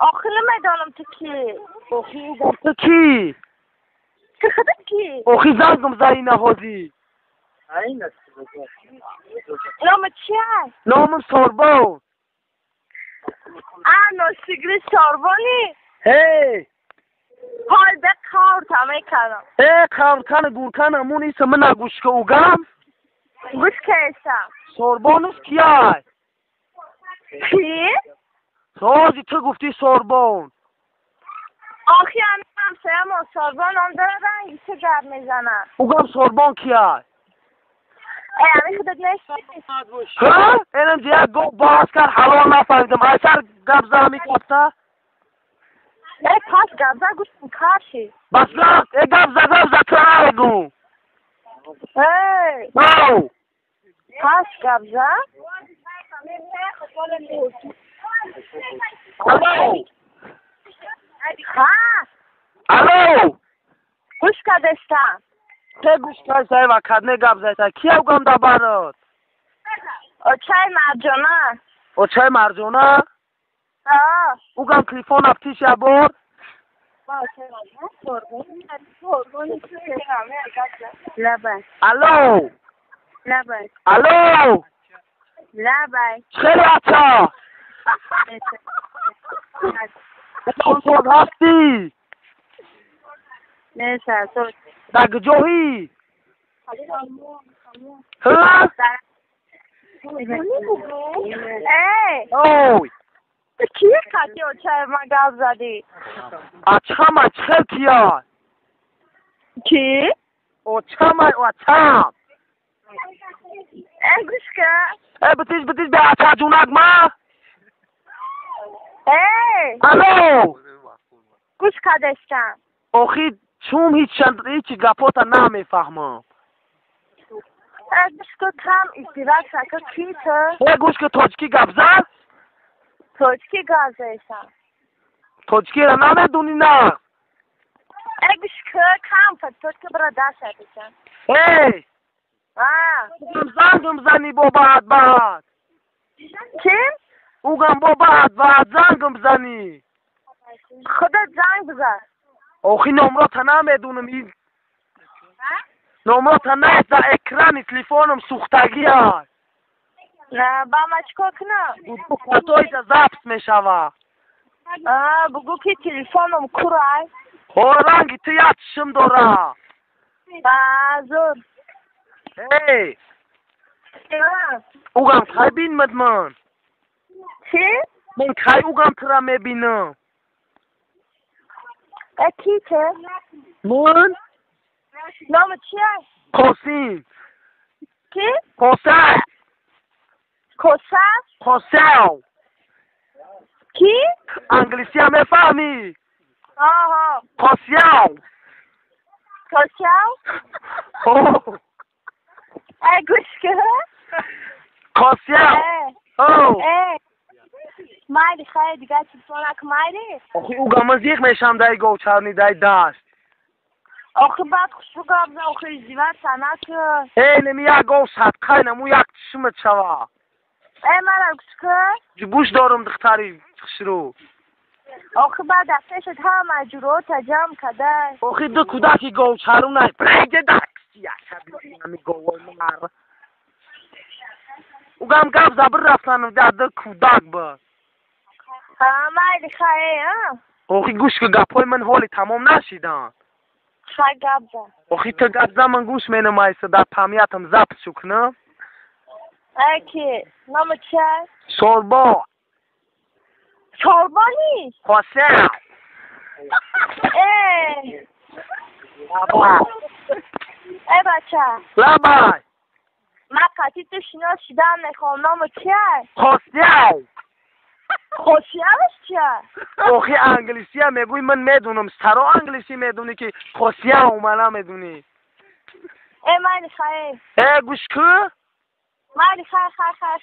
Охи намедонам ту кӣ. Охи угам ту кӣ? Ту худат кӣ? Охи зангам заи наҳозӣ. Номат чия? Номам Сорбон. А, носигри Сорбонӣ? Ҳей! Ҳол бе қаврта мекардам. Э, қавркана гуркана мун иса мана гӯшка угам? Гӯш кесам. Сорбонус кияй? Кӣ? Сози ту гуфтӣ Сорбон. Охи ами ҳамсоямо Сорбон ном дорад, ранги ту гап мезанад. Угам Сорбон кияй? Э, ами худат нестӣ? Ҳа? Энам як гов баҳс кард, ҳалол нафаҳмидам. Айсар гап зада мекафта? Э, пас гап зад, гӯшам кашид. Бас гап, э гап за, гап за, ту намегӯ. Эй! Ау! Пас гап зад? Алло! Ҳа! Алло! Гӯш кардестам. Те гӯш кардисай ва кадне гап зайсай. Кия угам да барот? Очаи Марҷона. Очаи Марҷона? Ҳа. Угам телефон афтиш я бор? Лабай. Алло! Лабай. Алло! Лабай. Хеле ача! Угам ҳастӣ? Не, сар. Дар куҷоҳӣ? Ҳа? Эй! Ой! Ту кӣ қати очаи ман гап задӣ? Ачамай чӣ хел кияй? Кӣ? Очамай, очам! Э, гӯш ка. Э, битиш, битиш, бе ача ҷунак ма? Эй! Алло! Гӯш кардестам. Охи чун ҳеҷ гапота намефаҳмам. Э, гӯш ка, кам издивоҷ ака, кӣ ту? Э, гӯш ка, тоҷикӣ гап зад? Тоҷикӣ гап заистам. Тоҷикиро намедонӣ нағз? Э, гӯш ка, кам тоҷикӣ бира даст шадисам. Эй! А? Угам зангам зани бо баъд баъд. Ким? Угам бо баъд баъд зангам зани. Худат занг бизан. Охи номрота намедонам. Номрота нест дар экрани телефоном сӯхтагиай. На, ба ман чӣ кор кунам? Хатоида запис мешавад. А, бугӯ ки телефоном курай. Ҳо, ранги ту як чишм дора. А, зур. Эй! Угам кай бинмад ман? Чӣ? Ман кай угам тура мебинам? Э, кӣ ту? Ман? Номат чия? Қосим. Кӣ? Қосай. Коса? Қосав. Кӣ? Англисия мефаҳмӣ? Ҳо. Қосяв. Косяв? Ҳо. Э, гӯш ка. Қосяв. Э. Ҳо. Э. Майли, хайр, дигар телефонак майли? Охи угам ман зиқ мешавам даи говчарни даи дашт. Охи баъд хушрӯ гап зан, охи издивоҷ накун. Э, неми як гов садқай наму як чишмат шава. Э, мара гӯш ка. Гӯш дорам, духтари хушрӯ. Охи баъд аз пешат ҳама ҷуръота ҷамъ кадай. Охи ду кӯдаки говчарунай. Бреге даксияшами говои мар. Угам гап за бирафтанам да ду кӯдак ба. Ҳа, майли, хай, а? Охи гӯш ка, гапҳои ман ҳоли тамом нашиданд. Хай, гап зан. Охи ту гап зан, ман гӯш менамайса, дар памятам запис кунам. Э, ки? Номат чия? Сорбон. Сорбонӣ? Қосим. Э! Э, бача. Лабай. Ман қатъи ту шинос шудан мехоҳам. Номат чия? Қосяв. Қосяваш чия? Охи англисия мегӯй, ман медонам. Саро англисӣ медонӣ ки қосяв ма намедонӣ. Э, майли, хай. Э, гӯш ку? Майли, хай, хай, хай.